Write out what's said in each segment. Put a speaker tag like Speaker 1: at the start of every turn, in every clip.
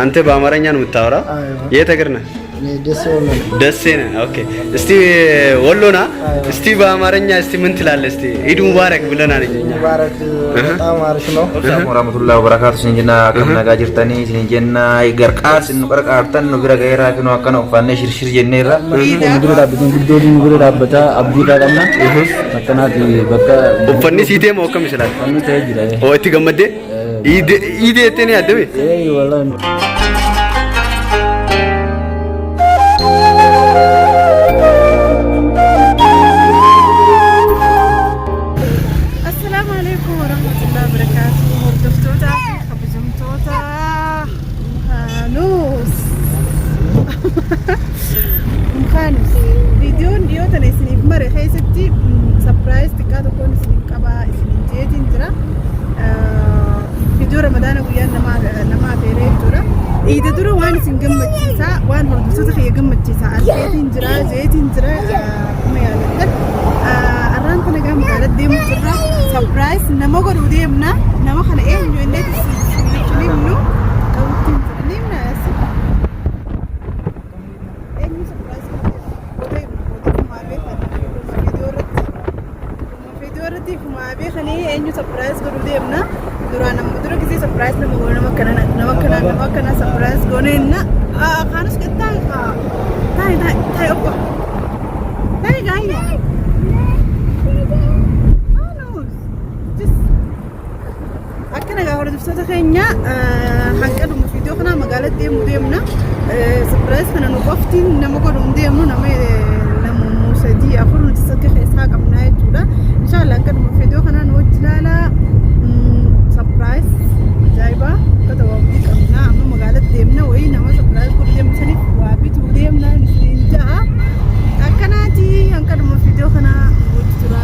Speaker 1: አንተ በአማርኛ ነው የምታወራው? የት ሀገር ነህ?
Speaker 2: ደሴ ወሎ ነኝ።
Speaker 1: ደሴ ነህ? Okay። እስቲ ወሎና እስቲ በአማርኛ እስቲ ምን ትላለህ? እስቲ ኢድ ሙባረክ ብለናል እኛ።
Speaker 2: ሙባረክ በጣም አሪፍ ነው።
Speaker 3: Warahmatullahi wabarakatuh isin jenna akkam nagaa jirtanii isin jenna garqaas nu qarqaartan nu bira ga'eeraa fi nu akkana uffannee shirshir jenneerra.
Speaker 4: Nu bira dhaabbatan guddoon nu bira dhaabbata abdii irraa qabna. Akkanaati bakka
Speaker 1: Uffanni sii ta'e moo akkam islaati?
Speaker 4: Uffanni ta'ee jira.
Speaker 1: Oo itti gammaddee? Iidee jettee ni yaaddame?
Speaker 4: Ee wallahi.
Speaker 5: Assalaamu alaikum warahmatullahi wabarakatuh. Hordoftoota fi kabajamtoota Mukaanus. Mukaanus. Viidiyoon dhiyoo tana isiniif mare keessatti surprise xiqqaa tokkoon isiniif qabaa isiniin jeetiin jira. Viidiyoo Ramadaana guyyaan nama afeeree jechuudha. Iida dura waan isin gammachiisaa waan hordoftoota kiyya gammachiisaa argeetiin jira jeetiin jira akkuma yaadattan. Arraan tana gaa magaalatti deemu jirra. Surprise nama godhuu deemna. Nama kana eenyu illee isinitti himnu qabutti hin jira. Ni himna yaasi. Eenyu surprise godhuu deemna? Booda himna. Booda kumaa beekan. Viidiyoo irratti. Viidiyoo irratti kumaa beekanii eenyu surprise godhuu deemna. Duraan amma dura gisee surprise nama goone nama akkana nama akkana nama akkana surprise goone inna. Kaanus taa'e taa'e taa'e taa'e obbo. Taa'e gaayya. Kaanus. Just akkana gaa hordoftoota keenya hanqadhuma viidiyoo kanaa magaalatti deemu deemna. Surprise kana nu qofti nama godhu hin deemnu nama namu sadii afur nuti sakka keessaa qabnaa jechuudha. Inshallah hanqadhuma viidiyoo kanaa nu wajji ilaalaa. Surprise ajaa'ibaa akka ta'u abdii qabna. Amma magaalatti deemna wayii nama surprise godhu deemnu saniif waa bituu deemna isiniin ja'a. Akkanaati hanqadhuma viidiyoo kanaa nu wajji tura.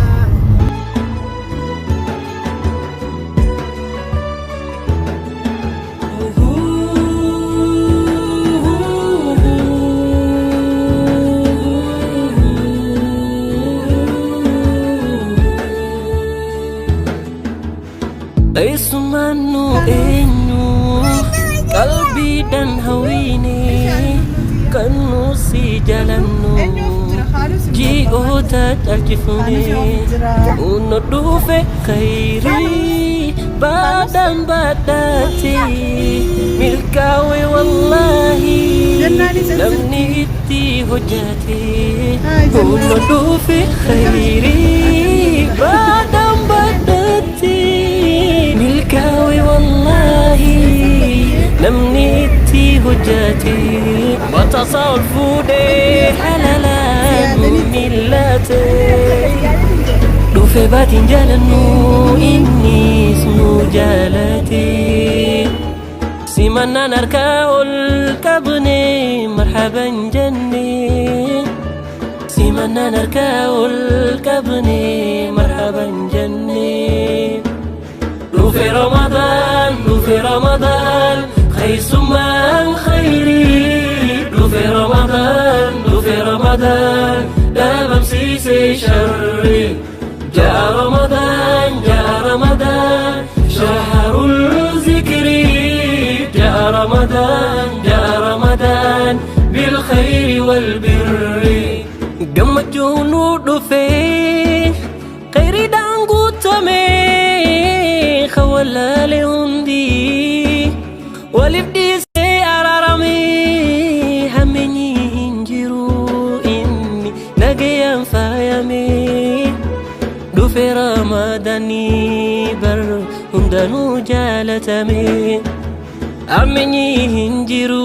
Speaker 6: Eessumaan nu eenyu qalbiidhaan hawwiine kan nu si jaalannu ji'oota caalchifne nu dhufe khayrii baadhaan baadhaate milkaa'e wallaahi namni itti hojjate nu dhufe khayrii baadhaan baadhaate milkaa'e wallaahi namni itti hojjate matasaa ol fuudhee halalaan millate dhufe baatiin jaalannu innis nu jaalate simannaan harkaa ol qabne marhaban jenne simannaan harkaa ol qabne marhaban jenne dhufe Ramadaan dhufe Ramadaan keessummaan khayrii dhufe Ramadaan dhufe Ramadaan dhabamsiise sharri جاء رمضان جاء رمضان شهر الذكر جاء رمضان جاء رمضان بالخير والبر gammachuun nu dhufe khayriidhaan guutame khawalaale hundi waliif dhiisee araarame hammeenyi hin jiru inni nagayaan faayame dhufe Ramadaanii bar hundanuu jaalatame hammeenyi hin jiru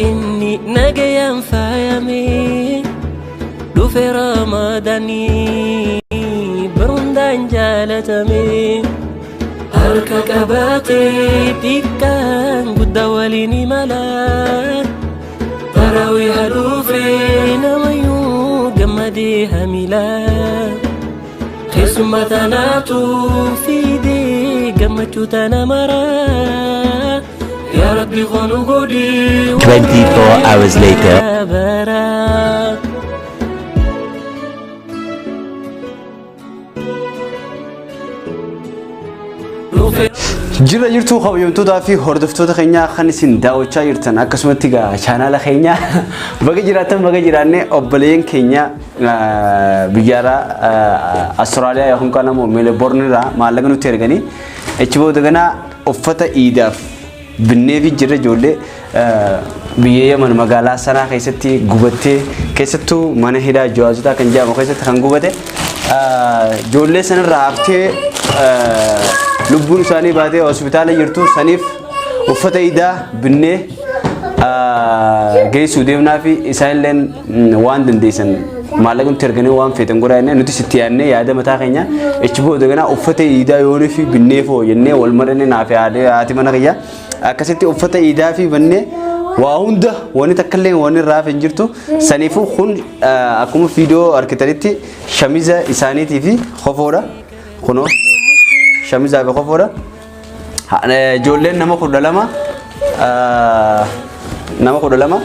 Speaker 6: inni nagayaan faayame dhufe Ramadaanii bar hundaan jaalatame harka qabaatee xiqqaan guddaa waliin imala tarawih dhufe namayyuu gammadee hamila keessummaa tanaatu fidee gammachuu tana maraa yaa rabbi koonu godhi
Speaker 7: 24 hours later.
Speaker 6: bara.
Speaker 1: Jirra jirtuu kabajamtootaa fi hordoftoota keenyaa kan isin daawwachaa jirtan, akkasumatti egaa chaanaala keenya baga jiraattan, baga jiraanne. Obboleeyyan keenya biyyaaraa Austraaliyaa yookaan kan ammoo Meelboorn irraa maallaqa nutti erganii achi booda ganaa uffata iidaaf binneefi jirra. Ijoollee biyya Yaman magaalaa Sanaa keessatti gubattee, keessattuu mana hidhaa Jawaazotaa kan jedhamu keessatti kan gubate, ijoollee sanarraa haftee lubbuun isaanii baatee hospitaala jirtu saniif uffata iidaa binnee geessuu deemnaa fi isaanilleen waan dandeessan maallaqa nutti erganii waan feetan godhaa jennee nuti sitti yaadnee yaada mataa keenya achi booda ganaa uffata iidaa yoonii fi binnee foo jennee wal marannee naaf haati mana kiyya akkasitti uffata iidaa fi bannee waa hunda wanni takka illee wanni irraa hafe hin jirtu. Saniifuu kun akkuma viidiyoo argitanitti shamiza isaaniitii fi kofoodha. Kunoo shamizaa fi kofoodha. Ijoolleen nama 12, nama 12.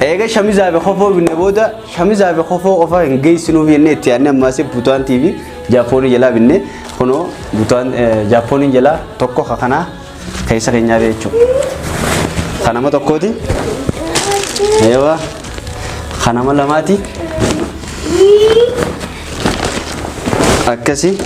Speaker 1: Eega shamizaa fi kofoo binne booda shamizaa fi kofoo qofa hin geessinuuf jennee itti yaadnee ammaas buutaantii fi jaappoonii jalaa binne. Kunoo butaan jaappooniin jalaa tokko kanaa keessa keenyaa jechuudha. Kan nama tokkooti. Eewa. Kan nama lamaati. Akkasi.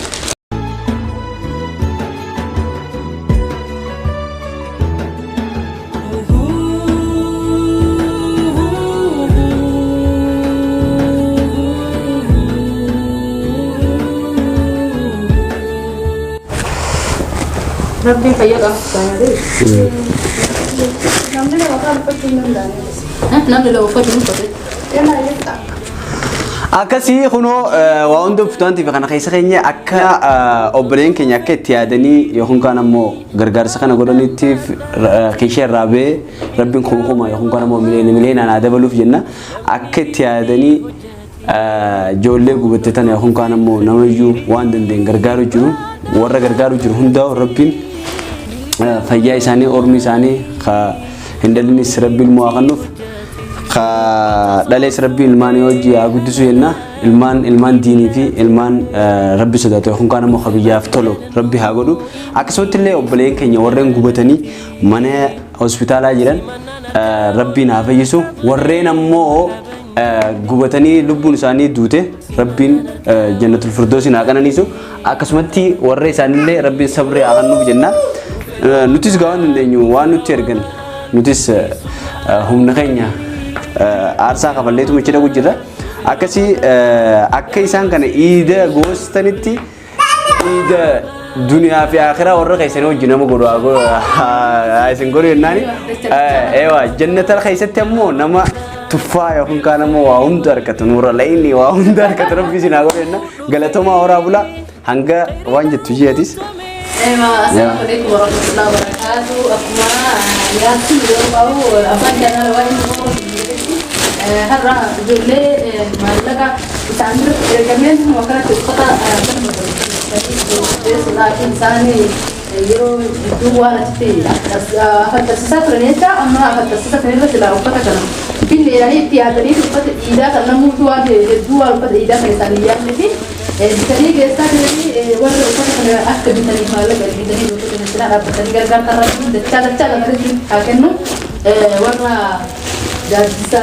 Speaker 5: Rabbiin fayyaa qaba. Namni lama kan uffachuu hin danda'an.
Speaker 8: Namni lama uffachuu hin uffatu.
Speaker 5: Yallaa yetta.
Speaker 1: Akkasii kunoo waa hunda uffataantiif kana keessa keenya akka obboleen keenya akka itti yaadanii yookaan kaan ammoo gargaarsa kana godhaniittiif keeshee irraa ba'ee rabbiin kuma kuma yookaan kaan ammoo miliyoona miliyoonaan haa dabaluuf jenna. Akka itti yaadanii ijoollee gubatte tana yookaan kaan ammoo namayyuu waan dandeenye gargaaru jiru, warra gargaaru jiru hundaa'u rabbiin fayyaa isaanii, ormi isaanii ka hin dhalinis rabbiin ilmoo haa kennuuf, ka dhalees rabbiin ilmaan hojii haa guddisu jenna. Ilmaan ilmaan diinii fi ilmaan rabbi sodaatu yookaan kaan ammoo ka biyyaaf tolu rabbi haa godhu. Akkasumatti illee obboleen keenya warreen gubatanii mana hospitaalaa jiran rabbiin haa fayyisu. Warreen ammoo gubatanii lubbuun isaanii duute rabbiin jannatul firdoosiin haa qananiisu. Akkasumatti warra isaanillee rabbiin sabrii haa kennuuf jenna. Nutis gaa waan dandeenyu waan nutti ergan nutis humna keenya aarsaa kafalleetu michi dhaqu jirra. Akkasii akka isaan kana iida goostanitti iida duniyaa fi akiraa warra keessanii wajjin nama godhu haa isin godhu jennaani. Eewa, jannata keessatti ammoo nama tuffaa yookaan kaan ammoo waa hunda argatu, nuura layni waa hunda argatu rabbi isin haa godhu jenna. Galatoomaa, horaa bulaa. Hanga waan jettu ji'atis.
Speaker 8: Assalamu alaikum warahmatullahi wabarakatuh. Akkuma yaadtu yeroo qabu abbaan jaalala waan inni har'a ijoollee maallaqa isaan biratti ergameen akkanatti uffata kan isaan yeroo gidduu waan achitti afattarsiisaa turan jecha amma afattarsiisa kan irra silaa uffata kana binne jedhanii itti yaadanii uffata iidaa kan namoota waan hedduu waan uffata iidaa kan isaanii yaadne fi bitanii geessaa jiranii. Warra uffata kana akka bitanii maallaqa bitanii ijoollee kana cinaa dhaabbatanii gargaartan rabbiin dachaa dachaa kanarratti haa kennu. Warra gaaddisa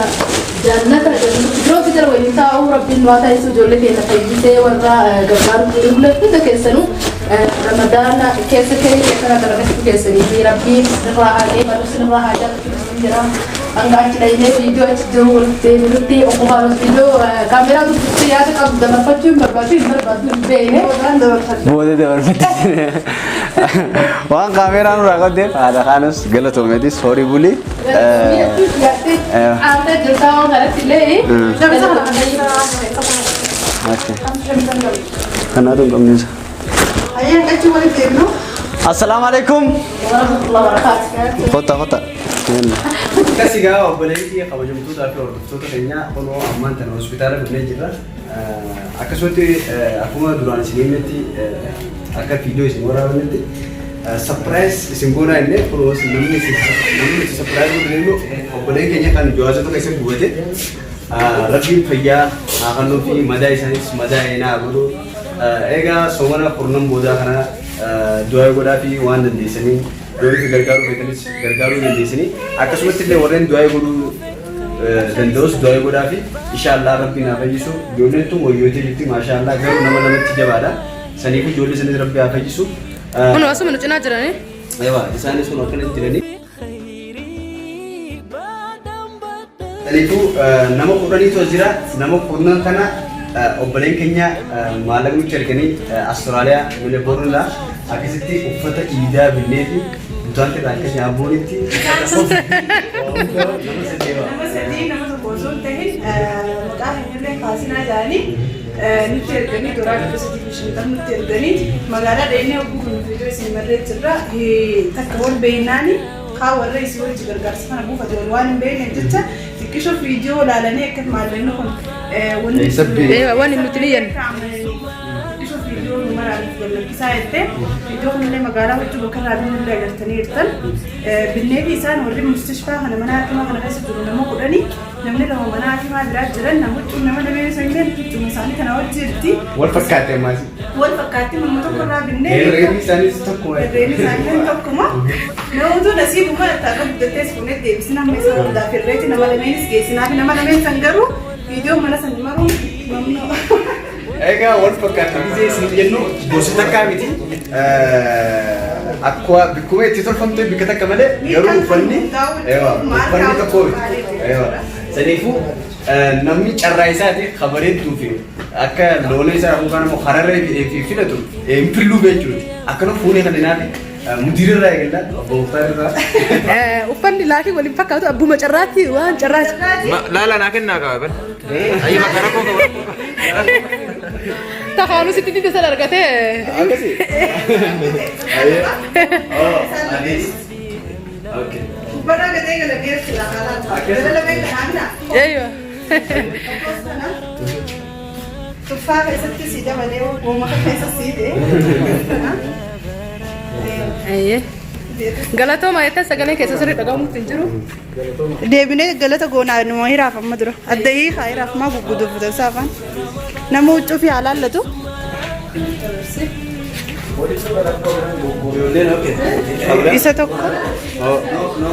Speaker 8: jannata firdoosi jala waliin taa'uu rabbiin nu haa taasisu. Ijoollee keenya fayyisee warra gargaaru jiru hunda keessanuu ramadaana keessa keenya kana dalagachuu keessanii fi rabbiin sirraa haa qeebalu, sirraa haa jaalatu isin jira. Hanga achi dhaynee viidiyoo achi jiru walitti deebinutti ofumaan viidiyoo kaameeraa dubbistee yaada qabdu dabarfachuu hin barbaadu, hin barbaadu, hin beekne.
Speaker 1: Booda dabarfatte waan kaameeraa nurraa qabdeef haadha kaanus galatoomeetis horii bulii.
Speaker 8: Aartee jirtaa waan kanatti illee.
Speaker 1: Kanaatu hin qabne isa.
Speaker 5: Ayyaan achi walitti deebinu.
Speaker 1: Assalaamu alaikum.
Speaker 8: Warahmatullahi wabarakatuh.
Speaker 1: Kota kota. Akkasii gaa obboleettii kabajamtootaa fi hordoftoota keenya, kunoo ammaan tana hospitaala dhufnee jirra. Akkasumatti akkuma duraan isin himetti akka viidiyoo isin waraabanitti surprise isin goonaa illee kunoo namni isin namni isin surprise godhu deemu obboleen keenya kan jawaazota keessa gubate rabbiin fayyaa haa kennuu fi madaa isaanis madaa eenaa haa godhu. Egaa soomana kurnan boodaa kana Du'aa godhaa fi waan dandeessanii yoo ifi gargaaruu feetanis gargaaruu dandeessanii, akkasumatti illee warreen du'aa godhuu danda'us du'aa godhaa fi inshaallah Rabbiin haa fayyisu. Ijoolleen tun wayyootee jirti, maashaallah, garuu nama namatti jabaadha. Saniif ijoollee sanis Rabbi haa fayyisu.
Speaker 8: Kun asuma nu cinaa jiranii.
Speaker 1: Ewa, isaanis kun akkana jiranii. Saniifuu nama 10tu as jira. Nama 10n kana obboleen keenya maallaqa nutti erganii Austraaliyaa Melbourne akkasitti uffata iidaa binnee fi butaan irraa akka nyaabboonitti uffata nama sadii.
Speaker 5: Nama sadii, nama tokko osoo hin tahin, maqaa keenyallee kaasinaa jedhanii nutti erganii $350 nutti erganii magaalaa dheenee hogguu kun viidiyoo isin marree jirra. Takka wal beeynaani kaa warra isii wajji gargaarsa kana buufate wal waan hin beekneef jecha xiqqishoo viidiyoo ilaalanii akka maallaqni kun wanni
Speaker 1: Eessa beeku?
Speaker 8: Waan nuti ni jennu.
Speaker 5: Xiqqishoo viidiyoo nu maraaniif gallakkisaa jettee viidiyoo kanallee magaalaa huccuu bakka irraa binnullee agartanii jirtan. Binnee fi isaan warri mustashfaa kana mana hakimaa kana keessa jiru nama 10, namni lama mana hakimaa biraa jiran, nama huccuun nama lameen sanillee huccuma isaanii kana wajji jirti.
Speaker 1: Wal fakkaate ammaas.
Speaker 5: Wal fakkaatti, manuma tokko irraa binnee.
Speaker 1: Herreegni isaaniis tokkuma.
Speaker 5: Herreegni isaanii tokkuma. Namoota nasiibuma akka guddattees fuunee deebisina, amma isaan hundaaf herreeti nama lameenis geessinaa fi nama lameen san garuu viidiyoo mana san maruun mamnoo.
Speaker 1: Egaa wal fakkaata gisee isin jennu gosa takkaa miti. Akkuma bikkuma itti tolfamte bikka takka malee garuu uffanni, ewa, uffanni tokko miti. Ewa. Saniifuu namni carraa isaati kabareedduu fi akka loona isaa yookaan immoo hararree fi filatu hin filluu jechuudha. Akkana fuunee kan hinaafi mudiirarraa eegalla, obbo Muktaar irraa.
Speaker 8: Uffanni laafii waliin fakkaatu abbuma carraatti waan carraati.
Speaker 3: Laala naa kennaa qaba bal. Ayyi bakka rakkoo qaba.
Speaker 8: Takaanuu sitti dide sana argatee.
Speaker 1: Akkasii. Ayyee. Oh, anis. Okay.
Speaker 5: Uffata gatee galateessi lafaa. Gara lameen kanaafina.
Speaker 8: Eeyyo.
Speaker 5: Tuffaa keessatti si dabalee uumama keessa si ta'e.
Speaker 8: Ayyee. Galatooma jettee sagalee keessa sirrii dhagahamuutti hin jiru.
Speaker 5: Deebinee galata goonaa numa hiraaf amma dura. Adda hiikaa hiraaf maa gugguduuf tasaafan. Nama huccuu fi haalaallatu.
Speaker 1: Ijoolleen okay.
Speaker 5: Isa tokko.
Speaker 1: Oh, no, no.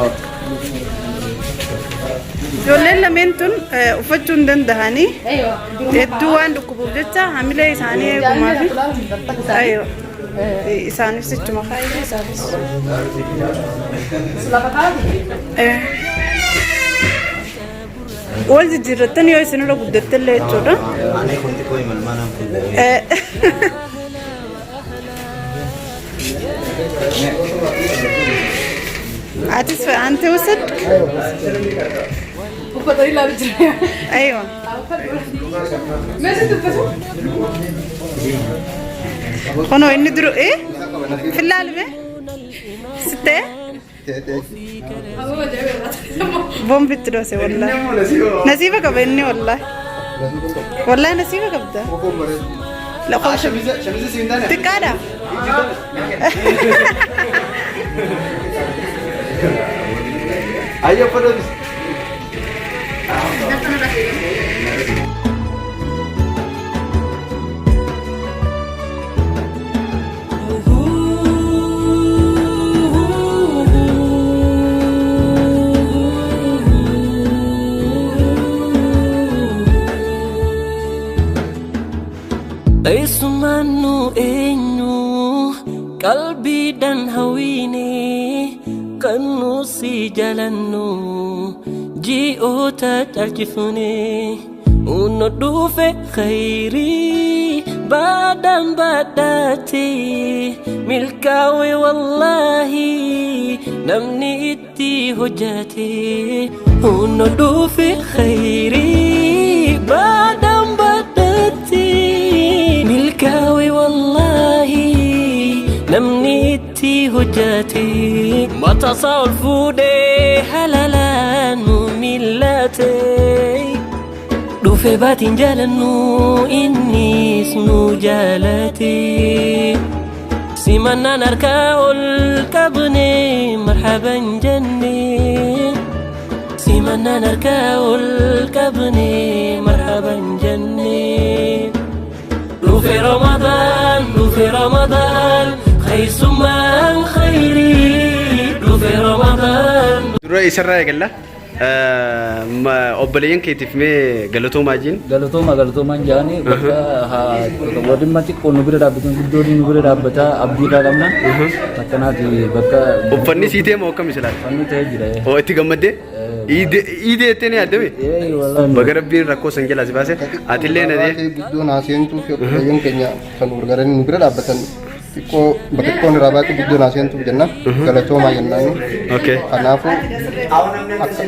Speaker 1: Oh.
Speaker 5: Ijoolleen lameen tun uffachuu hin dandahanii. Hedduu waan dhukkubuuf jecha hamilee isaanii eegumaa fi ayyo isaanis jechuma kaayee isaanis. Wal jijjiirrattan yoo isinirra guddattellee jechuudha.
Speaker 3: Ani kun xiqqoo imalmaanaan kun.
Speaker 5: Atis አንተ ወሰድክ?
Speaker 8: Uffatanii ilaalu jira.
Speaker 5: أيوه.
Speaker 8: Meeshaan uffatu?
Speaker 5: Kunoo inni duru fillaalme sittee
Speaker 8: Aboo jedhee
Speaker 5: boombitti dhoose, wallahi. Nasiiba qaba inni, wallahi. Wallahi nasiiba qabda. Lakkoofsa
Speaker 1: Shamisa siin taane.
Speaker 5: Xiqqaadha.
Speaker 1: Ayyoo, uffata.
Speaker 6: Eessumaan nu eenyu qalbiidhaan hawwiine kan nu si jalannu ji'oota caalchifne uno dhufe khayrii baadhaan baadhaate milkaa'e, wallaahi namni itti hojjate uno dhufe khayrii baadhaan baadhaate milkaa'e, wallaahi namni itti hojjate mataasaa ol fuudhee halalaan nu millate dhufe baatiin jaalannu innis nu jaalate simannaan harkaa ol qabne marhaban jenne simannaan harkaa ol qabne marhaban jenne. Dhufe Ramadaan, dhufe Ramadaan, keessummaan khayrii, dhufe Ramadaan.
Speaker 1: Dura isarraa eegalla. Obboleeyyan keetiif mee galatoomaa jiin.
Speaker 4: Galatooma, galatoomaan jaanii bakka warri xiqqoo nu bira dhaabbatan, guddoon nu bira dhaabbataa abdii irraa qabna. Akkanaati bakka.
Speaker 1: Uffanni sii ta'e moo akkam isilaa?
Speaker 4: Uffanni ta'ee jira.
Speaker 1: Oo, itti gammaddee? Iidee jettee ni yaaddame? Baga Rabbiin rakkoo san jalaa si baase. Atillee na dee.
Speaker 2: Guddoon haaseentuu fi obboleeyyan keenya kan gargaaranii nu bira dhaabbatan, xiqqoo bakka xiqqoon irraa baate guddoon haaseentuuf jenna, galatoomaa jennaan. Kanaafuu akka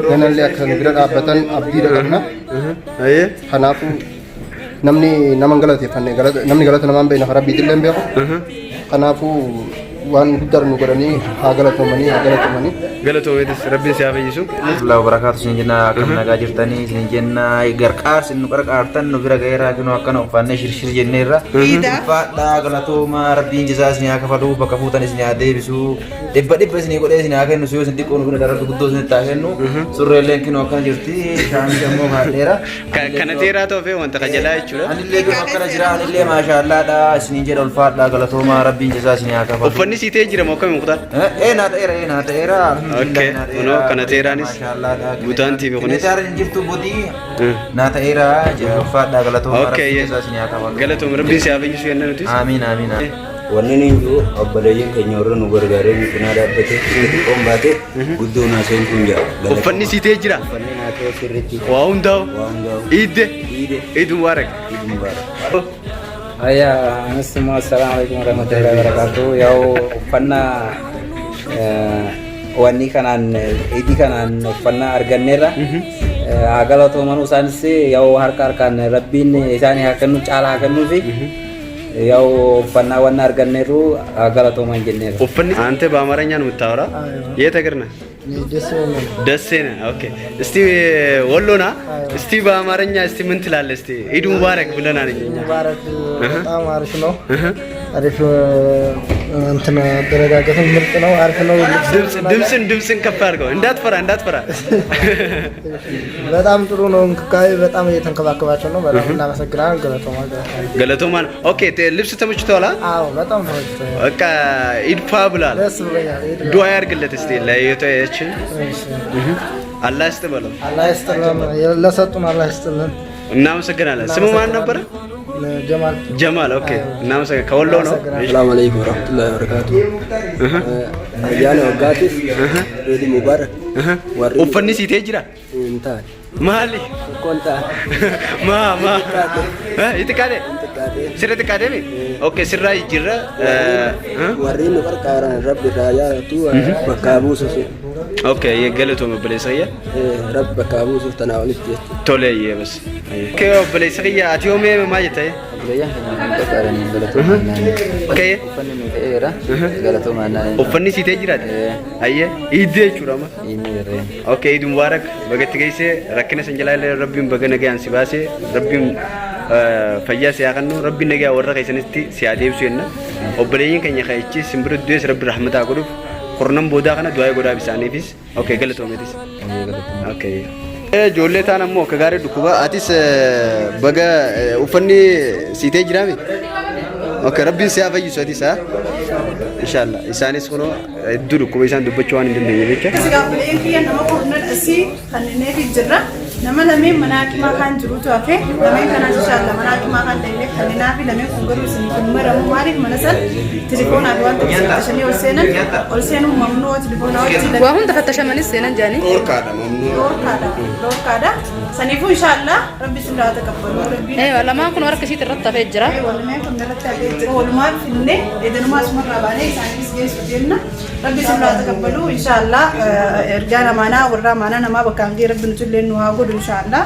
Speaker 2: ganallee akka nu bira dhaabbatan abdiidha qabna. Kanaafuu namni nama hin galateeffanne, namni galata namaan beekna, rabbiitillee hin beeku. Kanaafuu waan guddaa nu godhanii, haa galatoomanii, haa galatoomanii.
Speaker 1: Galatoomeetis, Rabbiin si haa fayyisu.
Speaker 3: Allah barakaatu isin jenna. Akkam nagaa jirtanii isin jenna. Gargaarsi nu qarqaartan nu bira ga'eeraa, kinoo akkana uffannee shirshir jenneerra. Ulfaadhaa, galatooma, Rabbiin jazaa isin haa kafalu, bakka fuutan isin haa deebisu, dhibba dhibba isin godhee isin haa kennu. Yoo isin xiqqoo nu bira darabbi guddoo isin haa kennu. Surreelleen kinoo akkana jirti, shaamii ammoo kaadheera.
Speaker 1: Kana teeraa ta'uu wanta qajalaa jechuudha.
Speaker 3: Anillee kinoo akkana jira, anillee maashaallaadha isiniin jedha. Ulfaadhaa, galatooma, Rabbiin jazaa isin haa kafalu.
Speaker 1: Uffanni sii ta'ee jira moo akkami, Muktaar?
Speaker 3: Ee, naa ta'eera, ee, naa ta'eera.
Speaker 1: Okay, kunoo kana teeraanis guutaan TV kunis.
Speaker 3: Kana hin jirtu bodii naa ta'eera. Ulfaadhaa, galatooma, Rabbiin jazaa isin haa kafalu.
Speaker 1: Galatooma, Rabbiin si haa fayyisu jenna nutis.
Speaker 3: Amiin, amiin.
Speaker 9: Wanni inni jiru, obboleeyyan keenya warra nu gargaaree nu cinaa dhaabbate, xiqqoon baate guddoo naa seentuun jira.
Speaker 1: Uffanni sii ta'ee jira.
Speaker 9: Uffanni naa ta'e sirriitti.
Speaker 1: Waa hundaa'u.
Speaker 9: Waa hundaa'u.
Speaker 1: Iidde.
Speaker 9: Iide.
Speaker 1: Eid Mubarak.
Speaker 9: Eid Mubarak.
Speaker 10: Haya, asuma assalamu alaikum warahmatullahi wabarakatuh. Yaa'u uffannaa wanni kanaan, iidii kanaan uffannaa arganneerra. Haa galatoomanuu isaanis, yaa'u harka harkaan Rabbiin isaanii haa kennu, caalaa haa kennuufi. Yaa'u uffannaa wanna arganneerru haa galatooman jenneerra.
Speaker 1: Uffanni አንተ በአማርኛ ነው የምታወራ? የት ሀገር ነህ?
Speaker 2: ደሴ ነው።
Speaker 1: ደሴ ነህ? Okay። እስቲ ወሎ ና። እስቲ በአማርኛ እስቲ ምን ትላለህ? እስቲ ኢድ ሙባረክ ብለናል እኛ።
Speaker 2: ሙባረክ፣ በጣም አሪፍ ነው። አሪፍ እንትን አደረጋገትም ምርጥ ነው። አሪፍ ነው።
Speaker 1: ድምፅን ከፍ አድርገው፣ እንዳትፈራ፣ እንዳትፈራ።
Speaker 2: በጣም ጥሩ ነው። እንክብካቤ በጣም እየተንከባከባቸው ነው። በጣም እናመሰግናለን። ገለቶማ።
Speaker 1: ገለቶማ። Okay፣ ልብስ ተመችቶሃል?
Speaker 2: አዎ፣ በጣም ተመችቶኛል።
Speaker 1: በቃ ኢድ ፋ ብሏል።
Speaker 2: ደስ ብሎኛል። ኢድ
Speaker 1: ዱዓ ያድርግለት እስቲ ለኢትዮጵያችን፣ አላህ ይስጥ በለው።
Speaker 2: አላህ ይስጥልን፣ ለሰጡን አላህ ይስጥልን።
Speaker 1: እናመሰግናለን። ስሙ ማን ነበረ?
Speaker 2: ጀማል።
Speaker 1: ጀማል። Okay፣ እናመሰግናለን። ከወሎ ነው።
Speaker 9: ሰላም አለይኩም ወረህመቱላሂ ወበረካቱ። Ayyaana waggaatiif Eid Mubarak. Warri
Speaker 1: Uffanni sii ta'ee jira?
Speaker 9: Hin taane.
Speaker 1: Maali?
Speaker 9: Tokko hin taane.
Speaker 1: Maa maa? Itti qaade? Sirra xiqqaatee mi? Okay, sirraa jijjiirra.
Speaker 9: Warri nu qarqaaran Rabbi irraa jaalatu bakka buusuuf.
Speaker 1: Okay, galatooma, obboleessa kiyya.
Speaker 9: Rabbi bakka buusuuf tanaa olitti jechuudha.
Speaker 1: Tole, iyyee bas. Okay, obboleessa kiyya, ati yoo mee maal jetta?
Speaker 10: Obboleeyyan keenya nu qarqaaraniin galatoomaa. Uffanni nu ta'eera, galatoomaa.
Speaker 1: Uffanni sii ta'ee jiraate? Ayyee, iiddee jechuudha amma.
Speaker 10: Inni irree.
Speaker 1: Okay, Eid Mubarak. Bagatti geessee rakkina san jalaa illee Rabbiin baga nagayaan si baase, Rabbiin fayyaa si haa kennu, Rabbiin nagayaan warra keessanitti si haa deebisu jenna. Obboleeyyiin keenya ka'ichi simbira du'ees Rabbi rahmataa godhuuf kurnan boodaa kana du'aa godhaaf isaaniifis. Okay, galatoomeetis. Okay. Ijoollee taan ammoo akka gaarii dhukkuba. Atis baga uffanni sii ta'ee jiraame? Okay, Rabbiin si haa fayyisu atis haa. Inshallah. Isaanis kunoo hedduu dhukkuba, isaan dubbachuu waan hin dandeenye jecha.
Speaker 5: Gaaffileen kiyya nama kurnan asii kanneeniif jirra. Nama lameen mana hakimaa kan jirutu hafe. Lameen kanaas inshallah mana hakimaa kan deemee kanneenaa fi lameen kun garuu isin kun maramu. Maaliif mana san telefoonaan waan ta'eef fatashanii ol seenan, ol seenuun mamnuu telefoonaa wajjin.
Speaker 8: Waa hunda fattashamanis seenan jaanii.
Speaker 1: Dhorkaadha, mamnuu.
Speaker 5: Dhorkaadha, dhorkaadha. Saniifuu inshallah Rabbi isin haa taqabbalu. Rabbiin
Speaker 8: Eewa, lamaan kun harka ishiitti irratti hafee jira.
Speaker 5: Walumaan kun irratti hafee jira. Walumaan finne edanumaa asumarraa baanee isaaniis geessu jenna. Rabbi isin haa taqabbalu inshallah. Ergaan amaanaa warra amaanaa namaa bakka hangee Rabbi nuti illee nu haa godhu inshallah.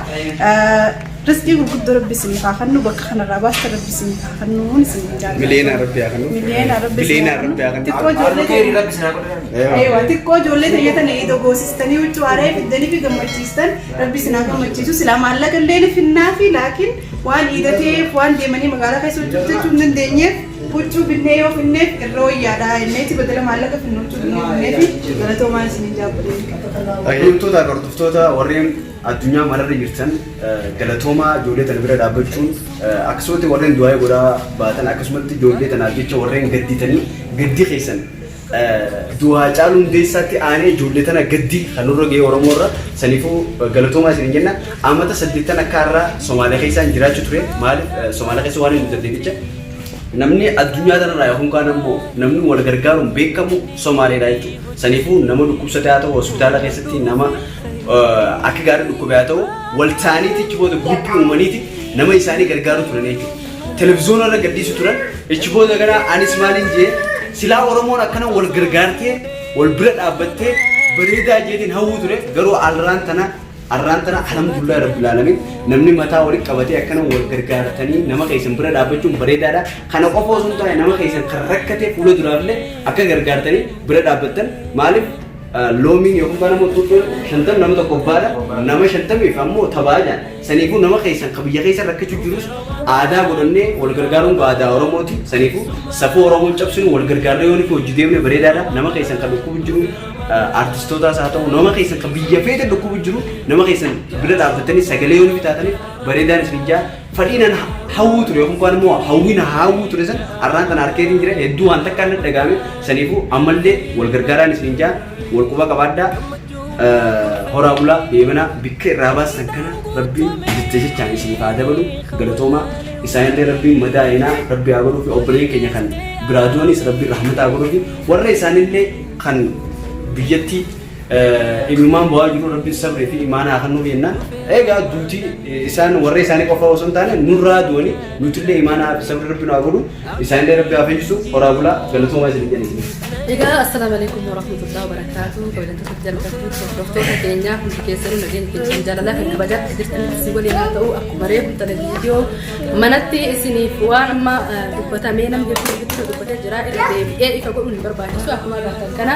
Speaker 5: Riskii gurguddoo Rabbi isiniif haa kennu, bakka kanarraa baasta Rabbi isiniif haa kennu isin jaalladha.
Speaker 1: Miliyoona Rabbi haa kennu.
Speaker 5: Miliyoona Rabbi.
Speaker 1: Biliyoona Rabbi haa kennu.
Speaker 5: Xiqqoo ijoollee, Eewa, xiqqoo ijoollee tayyatan iidoo goosistanii huccuu haaree fiddanii fi gammachiistan, Rabbi isin haa gammachiisu. Silaa maallaqa illee ni finnaa fi laakiin waan iidateef waan deemanii magaalaa keessa hojjechuu hin dandeenyeef. Huccuu binnee yoo finneef irra wayyaadha inneeti badala maallaqa finnu huccuu binnee finneefi galatoomaa isiniin jaabbalee.
Speaker 1: Hordoftoota hordoftoota warreen addunyaa mararra jirtan, galatoomaa. Ijoollee tana bira dhaabbachuun, akkasumatti warreen du'aa godhaa baatan, akkasumatti ijoollee tanaaf jecha warreen gadditanii gaddi keessan du'aa caaluu hundeessaatti aanee ijoollee tana gaddi kan nurra ga'e Oromoo irra saniifuu galatoomaa isin jenna. Amata 80 akka har'aa Somaaliyaa keessaan jiraachuu ture. Maaliif Somaaliyaa keessa waan hin guddatneef jecha namni addunyaa tanarraa yookaan kaan ammoo namni wal gargaaruun beekamu Somaaliidha jechuudha. Saniifuu nama dhukkubsate haa ta'u, hospitaala keessatti nama akka gaarii dhukkube haa ta'u, wal ta'aniiti achi booda guruppii uumaniiti nama isaanii gargaaruu turan jechuudha. Televizoona irra gadhiisu turan. Achi booda gara anis maaliin jee, silaa Oromoon akkana wal gargaartee wal bira dhaabbattee bareedaa jeetiin hawwuu ture. Garuu arraan tana alhamdulillah rabbil alamin, namni mataa walitti qabatee akkana wal gargaartanii nama keessan bira dhaabbachuun bareedaadha. Kana qofa osoo hin taane, nama keessan kan rakkate fuula duraafillee akka gargaartanii bira dhaabbattan. Maaliif loomiin yookaan kaan ammoo xuuxxuun 50 nama tokko baadha, nama 50f ammoo tabaa jaan. Saniifuu nama keessan kan biyya keessa rakkachuu jirus aadaa godhannee wal gargaaruun aadaa Oromooti. Saniifuu safuu Oromoon cabsinu wal gargaarree yoo nuti hojii deemne bareedaadha. Nama keessan kan dhukkubu jiru, artistootaas haa ta'u, nama keessan kan biyya feete dhukkubu jiru, nama keessan bira dhaabbatanii sagalee yoo nuti taataniif bareedaan isin ijaa. Fadhiinan hawwuu ture yookaan kaan immoo hawwiin hawwuu ture san har'aan kana harkeetiin jira. Hedduu waan takkaan na dhagaame. Saniifuu ammallee wal gargaaraan isin ijaa, wal quba qabaadhaa, horaa bulaa deemanaa. Bikka irraa baasan kana rabbiin jecha jechaan isiniif haa dabalu. Galatoomaa. Isaanillee rabbiin madaa'inaa rabbi haa godhuu fi obboleen keenya kan biraa du'anis rabbiin rahmata haa godhuu fi warra isaanillee kan biyyatti imimmaan bu'aa jiru rabbiin sabrii fi imaana haa kennuuf jenna. Egaa duuti isaan warra isaanii qofa osoo hin taane nurraa du'anii nutillee imaanaa fi sabrii rabbi nu haa godhu, isaanillee rabbi haa fayyisu. Horaa bulaa, galatoomaa isin jenna isin.
Speaker 8: Egaa assalaamu alaikum warahmatullahi wabarakatuh. Kabajamtoota jaallattoota hordoftoota keenyaa, hundi keessanuu nageenya keessan jaalalaa kan kabajaatti jirtan isin waliin haa ta'u. Akkuma reefu tana viidiyoo manatti isiniif waan amma dubbatamee namni hedduun hedduu dubbatee jira, irra deebi'ee ifa godhuun hin barbaachisu. Akkuma agartan kana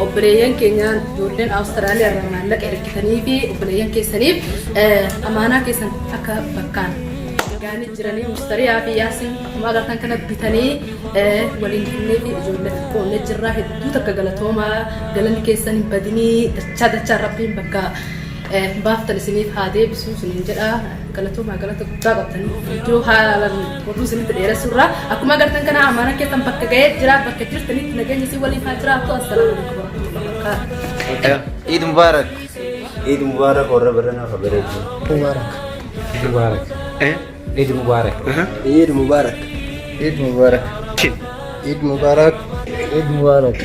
Speaker 8: obboleeyyan keenya ijoolleen Awustiraaliyaa irraa maallaqa ergitanii fi obboleeyyan keessaniif amaanaa keessan akka bakkaan gaanii jiranii, Mustariyaa fi Yaasiin akkuma agartan kana bitanii waliin kennee fi ijoollee qoonnee jirra. Hedduu takka galatoomaa, galanni keessan hin badinii, dachaa dachaa rabbiin bakka baaftan isiniif haa deebisu isiniin jedha. Galatoomaa, galata guddaa qabtanii. Viidiyoo haalaan oduu isinitti dheeressurra akkuma agartan kana amaana keessan bakka ga'ee jira. Bakka jirtanitti nageenya isin waliin haa jiraattu. Assalaamu alaikum warahmatullahi wabarakatuh.
Speaker 3: Eid Mubarak.
Speaker 9: Eid Mubarak warra baranaa fa bareedu.
Speaker 2: Mubarak.
Speaker 10: Mubarak. Eid Mubarak.
Speaker 2: Eid Mubarak. Eid Mubarak. Eid Mubarak. Eid Mubarak.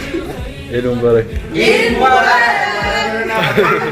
Speaker 11: Eid Mubarak.
Speaker 3: Eid Mubarak.